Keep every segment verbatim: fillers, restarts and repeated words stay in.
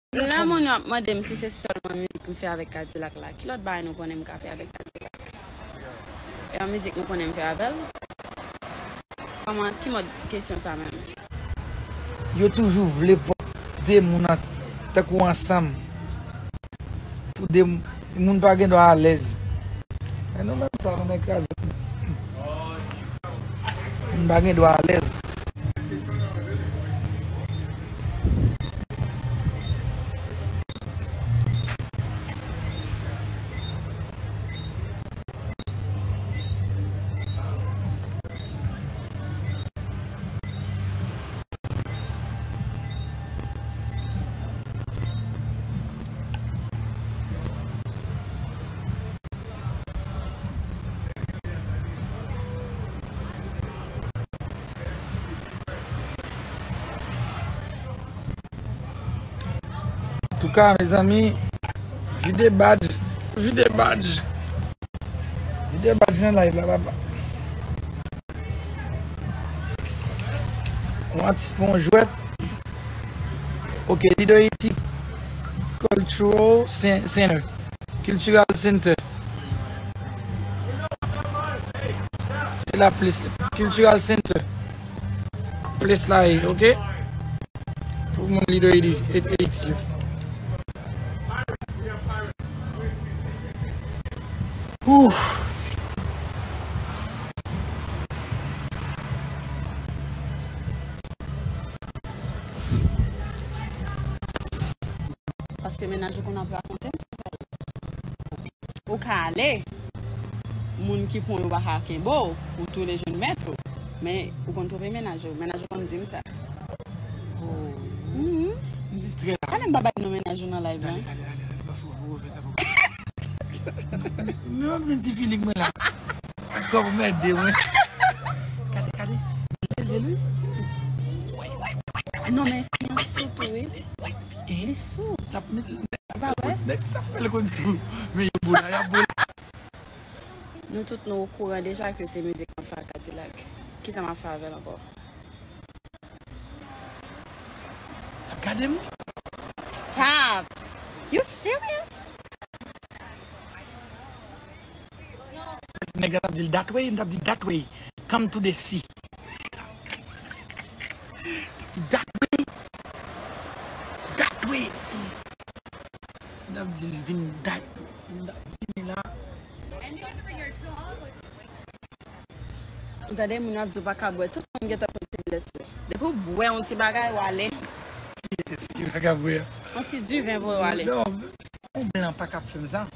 Lè moun yo ap mande m si se sèlman mizik m fè avèk Kadilak la, ki lòt bagay nou konnen m ka fè avèk Kadilak? E yon mizik nou konnen m fè avè l? Kòman, ki mòd kesyon sa menm? Yo toujou vle pot de moun ans-, tankou ansanm. Pou de m-, moun pa gen dwa alèz. E nou menm sa, nou nan kraze. Moun pa gen dwa alèz. Antouka, mezanmi, vide badj, vide badj. Vide badj nan live la, papa. Yon atis pou yon jwèt. Ok, Leader Haiti Cultural Cen-, Center. Cultural Center. Se la plis. Cultural Center. Plis la ye, ok? Pou moun Leader Haiti, Haiti yo. Ouf. Paske mennaj ou konn ap rakonte m. Ou ka ale, moun ki pran w yo pa ka kenbe w, ou toulejou mèt ou. Men, ou konn twonpe mennaj ou. Mennaj ou konn di m sa. Oh. Mhm. M distrè la. Talè m pa bay non mennaj ou nan live la. Dale, dale, dale, dale, pa fò, fò fè sa pou mwen. Men, men ti feeling mwen la. Kòm mède mwen. Gade, gade. Leve l, wi. Non, men fiyanse tou, wi. Li sou. L ap met. Ou pa wè? Nèg sa fè l konn sou. Men yo boule, y ap boule. Nou tout nou okouran deja ke se mizik m ap fè ak Kadilak. Kisa m ap fè avè l ankò? L ap gade m. Stop! You serious? Nèg la t ap di l that way, m t ap di that way. Come to the sea. That way. That way. M t ap di l vin dat. M t ap vini la. Ou tande moun ap di w pa ka bwè, tout moun gentan konn feblès yo. Depi w bwè yon ti bagay, w ale. Ki pa ka bwè? Yon ti diven pou w ale. Non, yon blan pa ka fè m sa.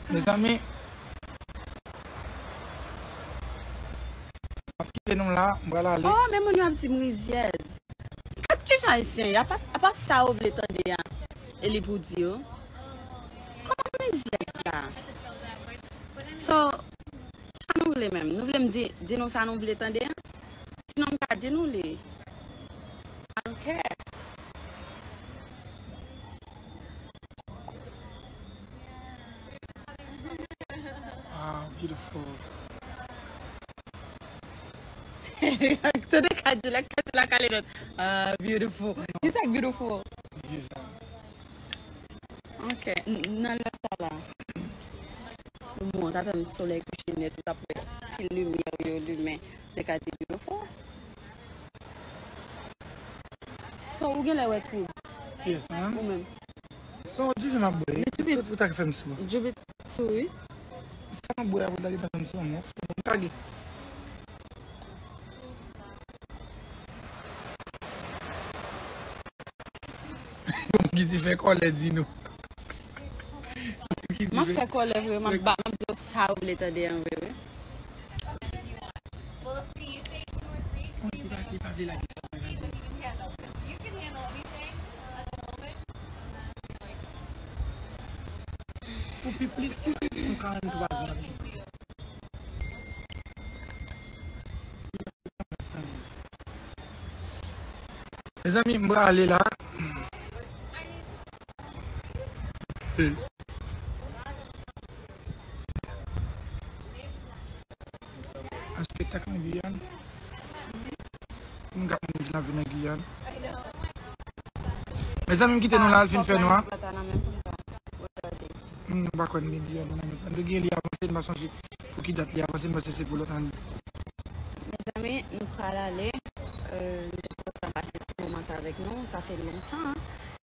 Mezanmi, m ap kite nou la, m pral ale. Oh, men moun yo ap di m rizyèz. Gad kijan ayisyen ye, apa, apa sa ou vle tande a, e li pou di yo. Kòman rizyèz la? So, sa nou vle menm? Nou vle m di, di nou sa nou vle tande a? Sinon m ka di nou li. I don't care. Ah, beautiful. Tande Kadilak, Kadilak ale nèt. Ah, beautiful. Kisa k beautiful? Di sa. Ok, n-, nan lè sa la. Ou mwen, ta tann solèy kouche nèt, ou t ap wè ki limyè yo limen. Te ka di beautiful. So, ou genlè wè twou. Yes, man. Ou menm. Se yon diven m ap bwè. Men diven. Ou ta ka fè m sou. Diven sou, wi. Sa m ap bwè a, pou ta gentan fè m sou, mwen. Fou, m kage. Ki ti fè kòlè di nou. Ki ti fè kòlè vre, m ap ba, m ap di w sa ou vle tande an vre, wi. Li pa, li pa vle lage sa mwen lage. Pou pi plis, m karannntwa zan. Mezanmi, m prale la. An spektak nan Giyàn. M ka moun ki lavi nan Giyàn. Mezanmi, m kite nou la, al fin fè nwa. Lòt ane menm pou m ka regade. Hmm, m pa kwè n gen li an nan men. An tou gen li avanse, m pa sonje pou ki dat li avanse, m panse se pou lòt ane. Mezanmi, nou pral ale. Euh, nou te kontan pase ti moman sa avèk nou. Sa fè lontan, hein.